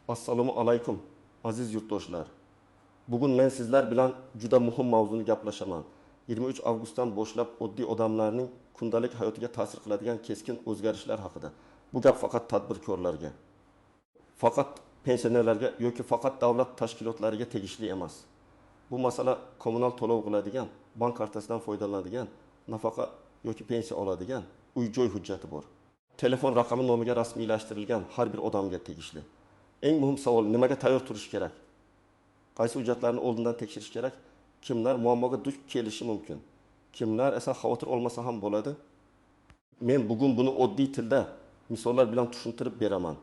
Assalomu alaykum, aziz yurtdoshlar. Bugun men sizlar bilan juda muhim mavzuni gaplashaman. 23 avgustdan boshlab oddiy odamlarning kundalik hayotiga ta'sir qiladigan keskin o'zgarishlar haqida. Bu gap faqat tadbirkorlarga, faqat pensionerlarga yoki faqat davlat tashkilotlariga tegishli emas. Bu masala kommunal to'lov qiladigan, bank kartasidan foydalanadigan, nafaqa yoki pensiya oladigan, uy-joy hujjati bor. Telefon raqami nomiga rasmiylashtirilgan har bir odamga tegishli. Eng muhim savol, nimaga tayyor turish kerak? Qaysi hujjatlarni oldindan tekshirish kerak? Kimlar muammoga duch kelishi mumkin? Kimlar esa xavotir olmasa ham bo'ladi? Men bugun buni oddiy tilda misollar bilan tushuntirib beraman.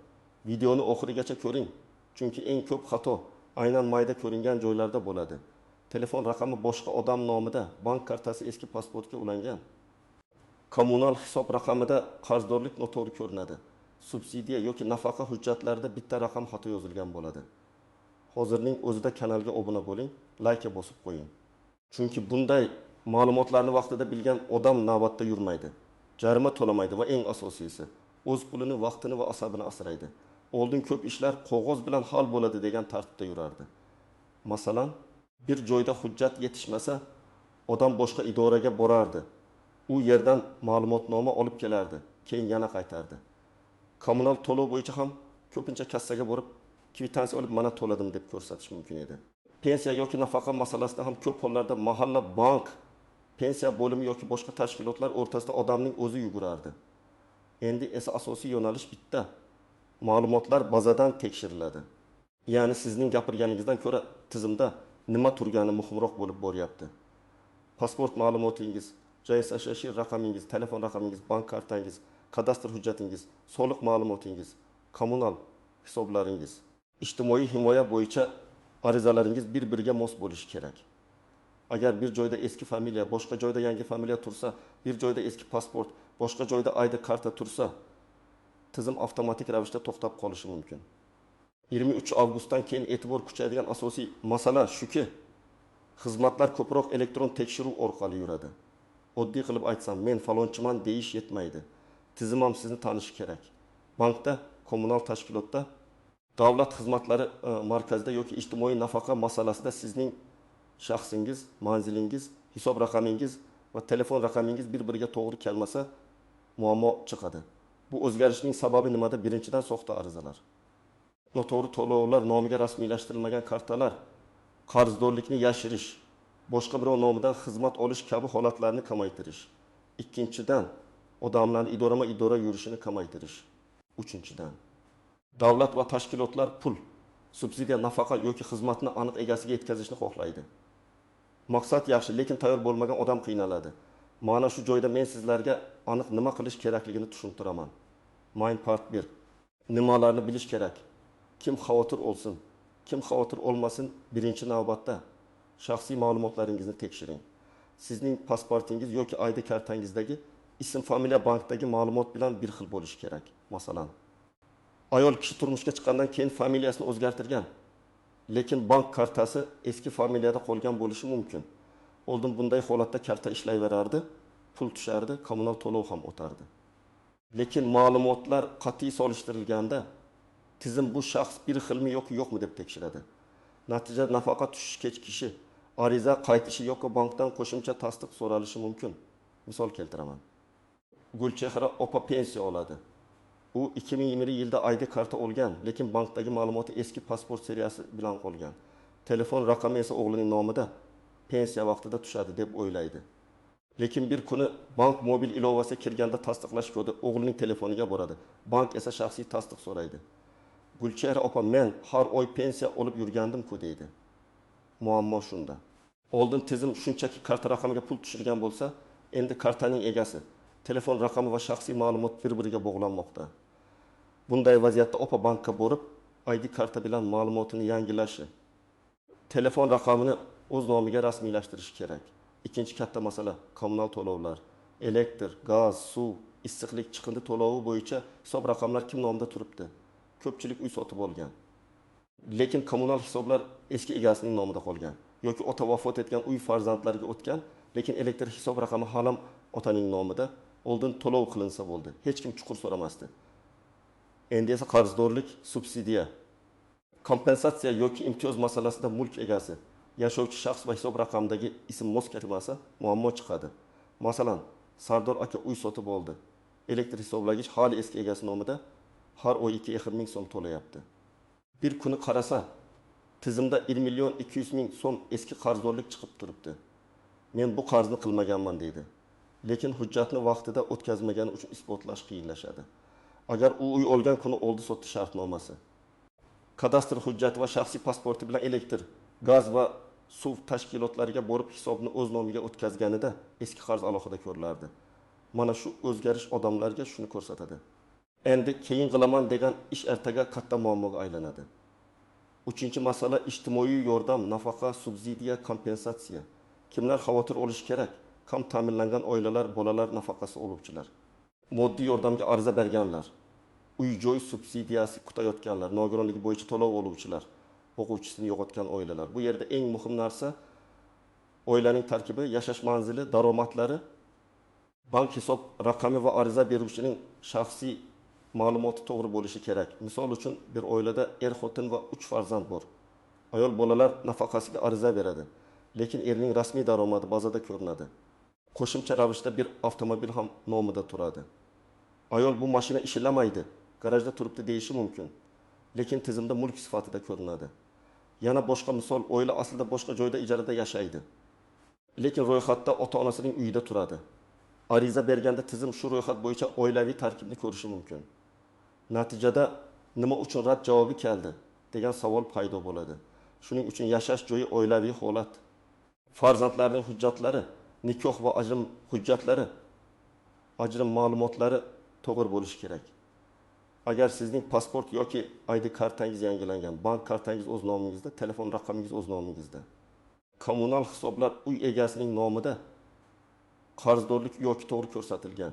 Videoni oxirigacha ko'ring, chunki eng ko'p xato aynan mayda ko'ringan joylarda bo'ladi. Telefon raqami boshqa odam nomida, bank kartasi eski pasportga ulangan. Kommunal hisob raqamida qarzdorlik noto'g'ri ko'rinadi. Subsidiya yoki nafaqa hujjatlarida bitta raqam xato yozilgan bo'ladi. Hozirning o'zida kanalga obuna bo'ling, like bosib qo'ying. Chunki bunday ma'lumotlarni vaqtida bilgan odam navbatda yurmaydi, jarima to'lamaydi va eng asosiysi, o'z pulini, vaqtini va asabini asraydi. Oldin ko'p ishlar qog'oz bilan hal bo'ladi degan tartibda yurardi. Masalan, bir joyda hujjat yetishmasa, odam boshqa idoraga borardi. U yerdan ma'lumotnoma olib kelardi, keyin yana qaytardi. Kommunal to'lov bo'yicha ham ko'pincha kassaga borib kvitansiya olib mana to'ladim deb ko'rsatish mumkin edi. Pensiya yoki nafaqa masalasida ham ko'p hollarda mahalla, bank, pensiya bo'limi yoki boshqa tashkilotlar o'rtasida odamning o'zi yugurardi. Endi esa asosiy yo'nalish bitta. Ma'lumotlar bazadan tekshiriladi. Ya'ni sizning gapirganingizdan ko'ra tizimda nima turgani muhimroq bo'lib boryapti. Pasport ma'lumotingiz, JSSH raqamingiz, telefon raqamingiz, bank kartangiz, kadastr hujjatingiz, soliq ma'lumotingiz, kommunal hisoblaringiz, ijtimoiy himoya bo'yicha arizalaringiz bir-biriga mos bo'lishi kerak. Agar bir joyda eski familiya, boshqa joyda yangi familiya tursa, bir joyda eski pasport, boshqa joyda ID karta tursa, tizim avtomatik ravishda to'xtab qolishi mumkin. 23 avgustdan keyin e'tibor kuchayadigan asosiy masala shuki, xizmatlar ko'proq elektron tekshiruv orqali yuradi. Oddiy qilib aytsam, men falonchiman deyish yetmaydi. Tizim ham sizni tanishi kerak. Bankda, kommunal tashkilotda, davlat xizmatlari markazida yoki ijtimoiy nafaqa masalasida sizning shaxsingiz, manzilingiz, hisob raqamingiz va telefon raqamingiz bir-biriga to'g'ri kelmasa, muammo chiqadi. Bu o'zgarishning sababi nimada? Birinchidan, soxta arizalar. Noto'g'ri to'lovlar, nomiga rasmiylashtirilmagan kartalar, qarzdorlikni yashirish, boshqa birov nomidan xizmat olish kabi holatlarni kamaytirish. Ikkinchidan, odamlarni idorama-idora yurishini kamaytirish. Uchinchidan, davlat va tashkilotlar pul, subsidiya, nafaqa yoki xizmatni aniq egasiga yetkazishni xohlaydi. Maqsad yaxshi, lekin tayyor bo'lmagan odam qiynaladi. Mana shu joyda men sizlarga aniq nima qilish kerakligini tushuntiraman. Main part 1. Nimalarni bilish kerak? Kim xavotir olsin, kim xavotir olmasin, birinchi navbatda shaxsiy ma'lumotlaringizni tekshiring. Sizning pasportingiz yoki ID kartangizdagi ism, familiya bankdagi ma'lumot bilan bir xil bo'lishi kerak. Masalan, ayol kishi turmushga chiqqandan keyin familiyasini o'zgartirgan, lekin bank kartasi eski familiyada qolgan bo'lishi mumkin. Oldin bunday holatda karta ishlayverardi, pul tushardi, kommunal to'lov ham o'tardi. Lekin ma'lumotlar qat'iy solishtirilganda tizim bu shaxs bir xilmi yoki yo'qmi deb tekshiradi. Natijada nafaqa tushish kechikishi, ariza qaytishi yoki bankdan qo'shimcha tasdiq so'ralishi mumkin. Misol keltiraman. Gulchehra opa pensiya oladi. U 2020-yilda ID karta olgan, lekin bankdagi ma'lumoti eski pasport seriyasi bilan qolgan. Telefon raqami esa o'g'lining nomida, pensiya vaqtida tushadi deb o'ylaydi. Lekin bir kuni bank mobil ilovasiga kirganda tasdiqlash kodi o'g'lining telefoniga boradi. Bank esa shaxsiy tasdiq so'raydi. Gulchehra opa, men har oy pensiya olib yurgandim-ku deydi. Muammo shunda. Oldin tizim shunchaki karta raqamiga pul tushirgan bo'lsa, endi kartaning egasi, telefon raqami va shaxsiy ma'lumot bir-biriga bog'lanmoqda. Bunday vaziyatda opa bankka borib, ID karta bilan ma'lumotini yangilashi, telefon raqamini o'z nomiga rasmiylashtirishi kerak. Ikkinchi katta masala kommunal to'lovlar. Elektr, gaz, suv, issiqlik, chiqindi to'lovi bo'yicha hisob raqamlar kim nomida turibdi? Ko'pchilik uy sotib olgan. Lekin kommunal hisoblar eski egasining nomida qolgan yoki ota vafot etgan, uy farzandlariga o'tgan, lekin elektr hisob raqami hali otaning nomida. Oldin to'lov qilinsa bo'ldi. Hech kim chuqur so'ramasdi. Endi esa qarzdorlik, subsidiya, Kompensatsiya yoki imtiyoz masalasida mulk egasi, yashovchi shaxs va hisob raqamidagi ism mos kelmasa, muammo chiqadi. Masalan, Sardor aka uy sotib oldi. Elektr hisoblagich hali eski egasi nomida, har oy 2,5 ming so'm to'layapti. Bir kuni qarasa, tizimda 1 200 000 so'm eski qarzdorlik chiqib turibdi. Men bu qarzni qilmaganman deydi. Lekin hujjatni vaqtida o'tkazmagani uchun isbotlash qiyinlashadi. Agar u uy olgan kuni oldi-sotdi shartnomasi, kadastr hujjati va shaxsiy pasporti bilan elektr, gaz va suv tashkilotlariga borib hisobni o'z nomiga o'tkazganida, eski qarz alohida ko'rilardi. Mana shu o'zgarish odamlarga shuni ko'rsatadi: endi, keyin qilaman degan ish ertaga katta muammoga aylanadi. Uchinchi masala: ijtimoiy yordam, nafaqa, subsidiya, kompensatsiya. Kimlar xavotir olishi kerak? Kam ta'minlangan oilalar, bolalar nafaqasi oluvchilar, moddiy yordamga ariza berganlar, uy joy subsidiyasi kutayotganlar, nogironligi bo'yicha to'lov oluvchilar, boquvchisini yo'qotgan oilalar. Bu yerda eng muhim narsa: oilaning tarkibi, yashash manzili, daromadlari, bank hisob raqami va ariza beruvchining shaxsiy ma'lumoti to'g'ri bo'lishi kerak. Misol uchun, bir oilada er, xotin va uch farzand bor. Ayol bolalar nafaqasiga ariza beradi, lekin erning rasmiy daromadi bazada ko'rinadi. Qo'shimcha ravishda bir avtomobil ham nomida turadi. Ayol bu mashina ishlamaydi, garajda turibdi deyishi mumkin, lekin tizimda mulk sifatida ko'rinadi. Yana boshqa misol: oila aslida boshqa joyda ijarada yashaydi, lekin ro'yxatda ota onasining uyida turadi. Ariza berganda tizim shu ro'yxat bo'yicha oilaviy tarkibni ko'rishi mumkin. Natijada nima uchun rad javobi keldi degan savol paydo bo'ladi. Shuning uchun yashash joyi, oilaviy holat, farzandlarning hujjatlari, nikoh va ajrim hujjatlari, ajrim ma'lumotlari to'g'ri bo'lishi kerak. Agar sizning pasport yoki ID kartangiz yangilangan, bank kartangiz o'z nomingizda, telefon raqamingiz o'z nomingizda, kommunal hisoblar uy egasining nomida, qarzdorlik yoki to'g'ri ko'rsatilgan,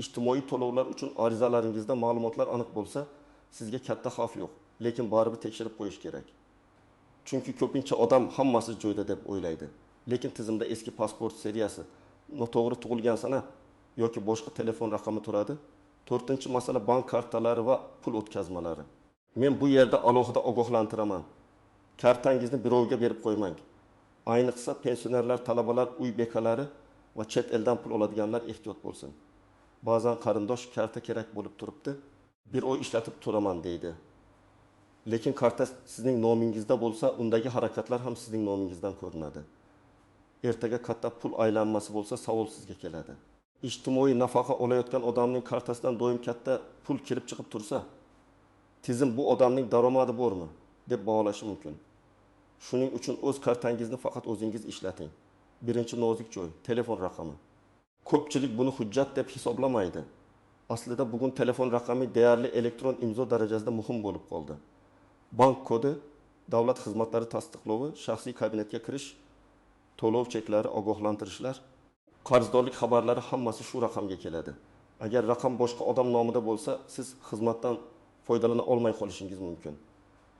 ijtimoiy to'lovlar uchun arizalaringizda ma'lumotlar aniq bo'lsa, sizga katta xavf yo'q. Lekin baribir tekshirib qo'yish kerak, chunki ko'pincha odam hammasi joyida deb o'ylaydi, lekin tizimda eski pasport seriyasi, noto'g'ri tug'ilgan sana yoki boshqa telefon raqami turadi. To'rtinchi masala: bank kartalari va pul o'tkazmalari. Men bu yerda alohida ogohlantiraman: kartangizni birovga berib qo'ymang. Ayniqsa pensionerlar, talabalar, uy bekalari va chet eldan pul oladiganlar ehtiyot bo'lsin. Ba'zan qarindosh karta kerak bo'lib turibdi, bir oy ishlatib turaman deydi. Lekin karta sizning nomingizda bo'lsa, undagi harakatlar ham sizning nomingizdan ko'rinadi. Ertaga katta pul aylanmasi bo'lsa, savol sizga keladi. Ijtimoiy nafaqa olayotgan odamning kartasidan doim katta pul kirib chiqib tursa, tizim bu odamning daromadi bormi deb baholashi mumkin. Shuning uchun o'z kartangizni faqat o'zingiz ishlating. Birinchi nozik joy: telefon raqami. Ko'pchilik buni hujjat deb hisoblamaydi. Aslida bugun telefon raqami deyarli elektron imzo darajasida muhim bo'lib qoldi. Bank kodi, davlat xizmatlari tasdiqlovi, shaxsiy kabinetga kirish, to'lov cheklari, ogohlantirishlar, qarzdorlik xabarlari hammasi shu raqamga keladi. Agar raqam boshqa odam nomida bo'lsa, siz xizmatdan foydalana olmay qolishingiz mumkin.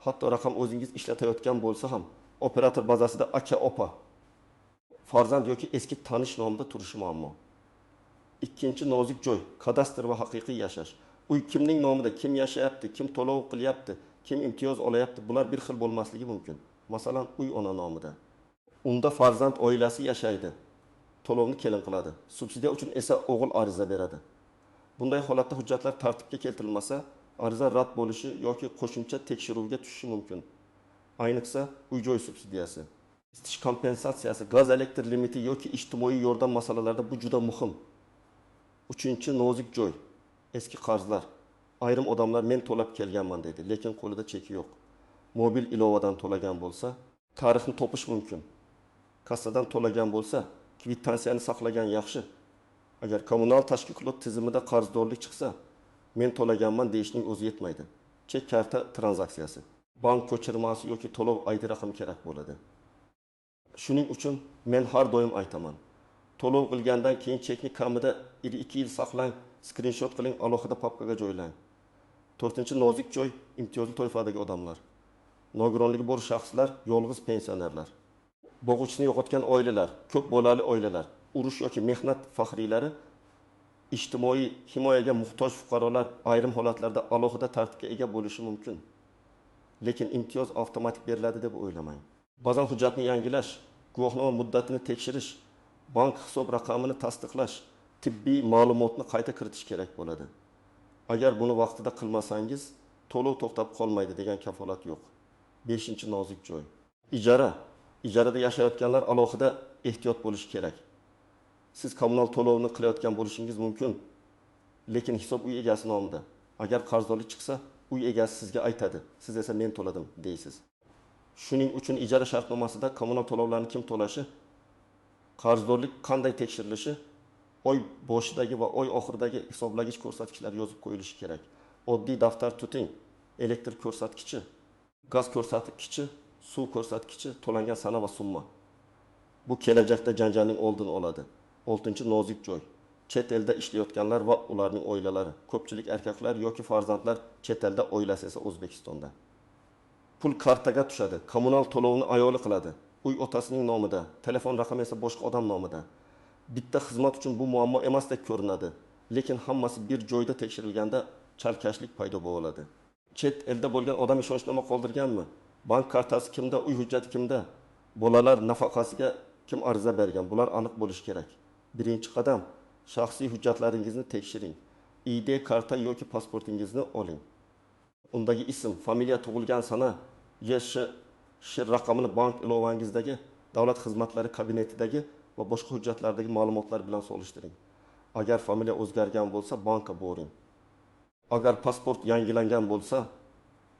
Hatto raqam o'zingiz ishlatayotgan bo'lsa ham, operator bazasida aka, opa, farzand yoki eski tanish nomida turishi muammo. Ikkinchi nozik joy: kadastr va haqiqiy yashash. Uy kimning nomida, kim yashayapti, kim to'lov qilyapti, kim imtiyoz olayapti, bular bir xil bo'lmasligi mumkin. Masalan, uy ona nomida, unda farzand oilasi yashaydi, to'lovni kelin qiladi, subsidiya uchun esa o'g'il ariza beradi. Bunday holatda hujjatlar tartibga keltirilmasa, ariza rad bo'lishi yoki qo'shimcha tekshiruvga tushishi mumkin. Ayniqsa uy joy subsidiyasi, isitish kompensatsiyasi, gaz elektr limiti yoki ijtimoiy yordam masalalarida bu juda muhim. Uchinchi nozik joy: eski qarzlar. Ayrim odamlar men to'lab kelganman deydi, lekin qo'lida cheki yo'q. Mobil ilovadan to'lagan bo'lsa, tarixni topish mumkin. Kassadan to'lagan bo'lsa, kvitansiyani saqlagan yaxshi. Agar kommunal tashkilot tizimida qarzdorlik chiqsa, men to'laganman deyishning o'zi yetmaydi. Chek, karta tranzaksiyasi, bank ko'chirmasi yoki to'lov ID raqami kerak bo'ladi. Shuning uchun men har doim aytaman: to'lov qilgandan keyin chekni kamida 1-2 yil saqlang, skrinshot qiling, alohida papkaga joylang. To'rtinchi nozik joy: imtiyozli toifadagi odamlar, nogironligi bor shaxslar, yolg'iz pensionerlar, boquvchisini yo'qotgan oilalar, ko'p bolali oilalar, urush yoki mehnat faxriylari, ijtimoiy himoyaga muhtoj fuqarolar ayrim holatlarda alohida tartibga ega bo'lishi mumkin. Lekin imtiyoz avtomatik beriladi deb o'ylamang. Ba'zan hujjatni yangilash, guvohnoma muddatini tekshirish, bank hisob raqamini tasdiqlash, tibbiy ma'lumotni qayta kiritish kerak bo'ladi. Agar buni vaqtida qilmasangiz, to'lov to'xtab qolmaydi degan kafolat yo'q. Beshinchi nozik joy. Ijara. Ijarada yashayotganlar alohida ehtiyot bo'lishi kerak. Siz kommunal to'lovni qilayotgan bo'lishingiz mumkin, lekin hisob uy egasi nomida. Agar qarzdorlik chiqsa, uy egasi sizga aytadi, siz esa men to'ladim deysiz. Shuning uchun ijara shartnomasida kommunal to'lovlarni kim to'lashi, qarzdorlik qanday tekshirilishi, oy boshidagi va oy oxiridagi hisoblagich ko'rsatkichlar yozib qo'yilishi kerak. Oddiy daftar tuting, elektr ko'rsatkichi, gaz ko'rsatkichi, suv ko'rsatkichi, to'langan sana va summa. Bu kelajakda janjalning oldini oladi. Oltinchi nozik joy. Chet elda ishlayotganlar va ularning oilalari. Ko'pchilik erkaklar yoki farzandlar chet elda, oilasi esa O'zbekistonda. Pul kartaga tushadi. Kommunal to'lovni ayoli qiladi. Uy otasining nomida, telefon raqami esa boshqa odam nomida. Bitta xizmat uchun bu muammo emasdek ko'rinadi, lekin hammasi bir joyda tekshirilganda chalkashlik paydo bo'ladi. Chet elda bo'lgan odam ishonchnoma qoldirganmi? Bank kartasi kimda, uy hujjati kimda? Bolalar nafaqasiga kim ariza bergan? Bular aniq bo'lishi kerak. Birinchi qadam, shaxsiy hujjatlaringizni tekshiring. ID karta yoki pasportingizni oling. Undagi ism, familiya, tug'ilgan sana, YSH raqamini bank ilovangizdagi, davlat xizmatlari kabinetidagi va boshqa hujjatlardagi ma'lumotlar bilan solishtiring. Agar familiya o'zgargan bo'lsa, bankka boring. Agar pasport yangilangan bo'lsa,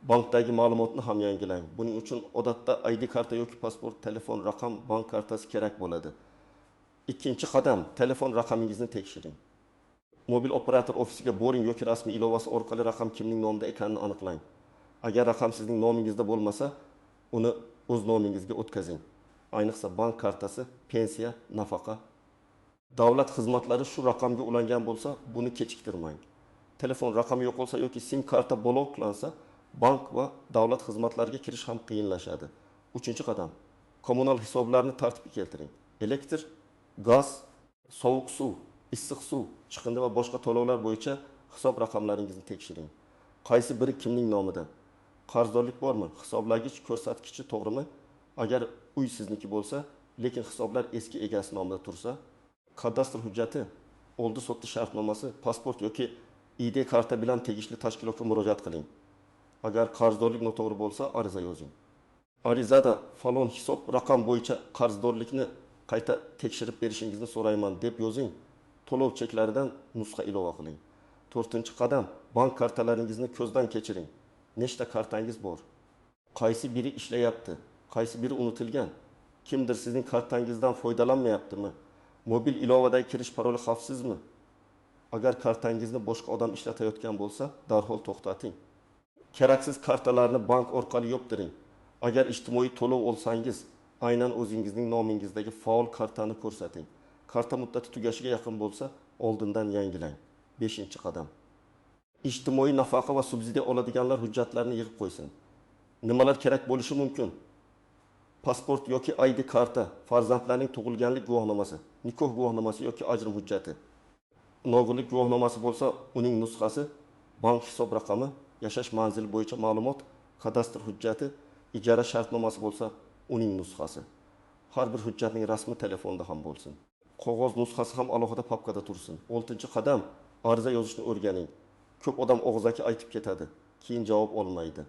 bankdagi ma'lumotni ham yangilang. Buning uchun odatda ID karta yoki pasport, telefon raqam, bank kartasi kerak bo'ladi. Ikkinchi qadam, telefon raqamingizni tekshiring. Mobil operator ofisiga boring yoki rasmiy ilovasi orqali raqam kimning nomida ekanini aniqlang. Agar raqam sizning nomingizda bo'lmasa, uni o'z nomingizga o'tkazing. Ayniqsa bank kartasi, pensiya, nafaqa. Davlat xizmatlari shu raqamga ulangan bo'lsa, buni kechiktirmang. Telefon raqami yo'qolsa yoki SIM karta bloklansa, bank va davlat xizmatlariga kirish ham qiyinlashadi. Uchinchi qadam, kommunal hisoblarni tartibga keltiring. Elektr, gaz, sovuq suv, issiq suv, chiqindi va boshqa to'lovlar bo'yicha hisob raqamlaringizni tekshiring. Qaysi biri kimning nomida? Qarzdorlik bormi? Hisoblagich ko'rsatkichi to'g'rimi? Agar uy sizniki bo'lsa, lekin hisoblar eski egasi nomida tursa, kadastr hujjati, oldi-sotdi shartnomasi, pasport yoki ID karta bilan tegishli tashkilotga murojaat qiling. Agar qarzdorlik noto'g'ri bo'lsa, ariza yozing. Arizada falon hisob raqam bo'yicha qarzdorlikni qayta tekshirib berishingizni so'rayman deb yozing. To'lov cheklaridan nusxa ilova qiling. To'rtinchi qadam, bank kartalaringizni ko'zdan kechiring. Nechta kartangiz bor? Qaysi biri ishlayapti? Qaysi biri unutilgan? Kimdir sizning kartangizdan foydalanmayaptimi? Mobil ilovadagi kirish paroli xavfsizmi? Agar kartangizni boshqa odam ishlatayotgan bo'lsa, darhol to'xtating. Keraksiz kartalarni bank orqali yoptiring. Agar ijtimoiy to'lov olsangiz, aynan o'zingizning nomingizdagi faol kartani ko'rsating. Karta muddati tugashiga yaqin bo'lsa, oldindan yangilang. Beshinchi qadam. Ijtimoiy nafaqa va subsidiya oladiganlar hujjatlarni yig'ib qo'ysin. Nimalar kerak bo'lishi mumkin? Pasport yoki ID karta, farzandlarning tug'ilganlik guvohnomasi, nikoh guvohnomasi yoki ajrim hujjati. Nogironlik guvohnomasi bo'lsa, uning nusxasi, bank hisob raqami, yashash manzili bo'yicha ma'lumot, kadastr hujjati, ijara shartnomasi bo'lsa, uning nusxasi. Har bir hujjatning rasmi telefonda ham bo'lsin. Qog'oz nusxasi ham alohida papkada tursin. Oltinchi qadam, ariza yozishni o'rganing. Ko'p odam og'zaki aytib ketadi, keyin javob olmaydi.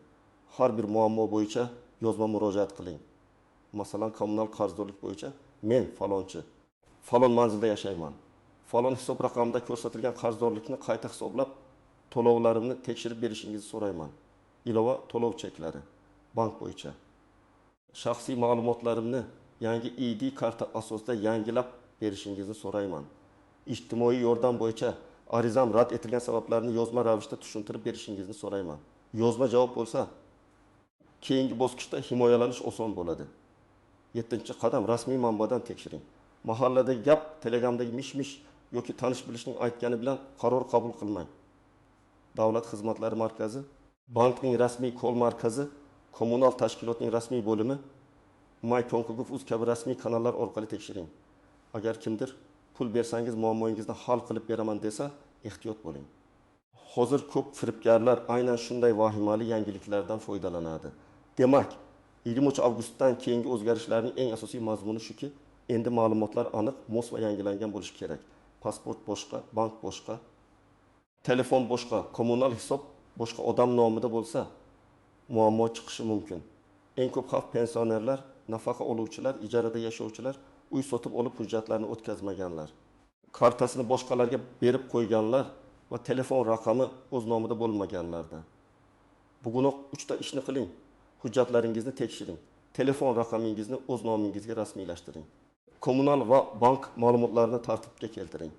Har bir muammo bo'yicha yozma murojaat qiling. Masalan, kommunal qarzdorlik bo'yicha men falonchi, falon manzilda yashayman. Falon hisob raqamida ko'rsatilgan qarzdorlikni qayta hisoblab, to'lovlarimni tekshirib berishingizni so'rayman. Ilova to'lov cheklari bank bo'yicha. Shaxsiy ma'lumotlarimni yangi ID karta asosida yangilab berishingizni so'rayman. Ijtimoiy yordam bo'yicha arizam rad etilgan sabablarni yozma ravishda tushuntirib berishingizni so'rayman. Yozma javob bo'lsa, keyingi bosqichda himoyalanish oson bo'ladi. 7-qadam, rasmiy manbadan tekshiring. Mahalladagi gap, Telegramdagi mish-mish yoki tanish bilishning aytgani bilan qaror qabul qilmang. Davlat xizmatlari markazi, bankning rasmiy kol markazi, kommunal tashkilotning rasmiy bo'limi, mykonki.gov.uz kabi rasmiy kanallar orqali tekshiring. Agar kimdir pul bersangiz muammoingizni hal qilib beraman desa, ehtiyot bo'ling. Hozir ko'p firibgarlar aynan shunday vahimali yangiliklardan foydalanadi. Demak, 23 avgustdan keyingi o'zgarishlarning eng asosiy mazmuni shuki, endi ma'lumotlar aniq, mos va yangilangan bo'lishi kerak. Pasport boshqa, bank boshqa, telefon boshqa, kommunal hisob boshqa odam nomida bo'lsa, muammo chiqishi mumkin. Eng ko'p xavf pensionerlar, nafaqa oluvchilar, ijarada yashovchilar, uy sotib olib hujjatlarni o'tkazmaganlar, kartasini boshqalarga berib qo'yganlar va telefon raqami o'z nomida bo'lmaganlarda. Bugunoq uchta ishni qiling: hujjatlaringizni tekshiring, telefon raqamingizni o'z nomingizga rasmiylashtiring, kommunal va bank ma'lumotlarini tartibga keltiring.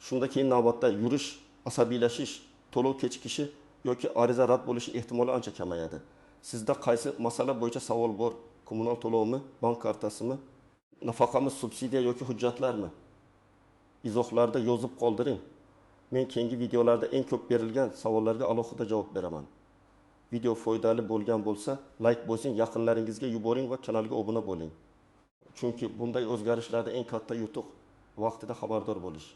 Shunda keyin navbatda yurish, asabiylashish, to'lov kechikishi yoki ariza rad bo'lishi ehtimoli ancha kamayadi. Sizda qaysi masala bo'yicha savol bor? Kommunal to'lovmi, bank kartasimi, nafaqami, subsidiya yoki hujjatlarmi? Izohlarda yozib qoldiring. Men keyingi videolarda eng ko'p berilgan savollarga alohida javob beraman. Video foydali bo'lgan bo'lsa, layk bosing, yaqinlaringizga yuboring va kanalga obuna bo'ling. Chunki bunday o'zgarishlarda eng katta yutuq vaqtida xabardor bo'lish.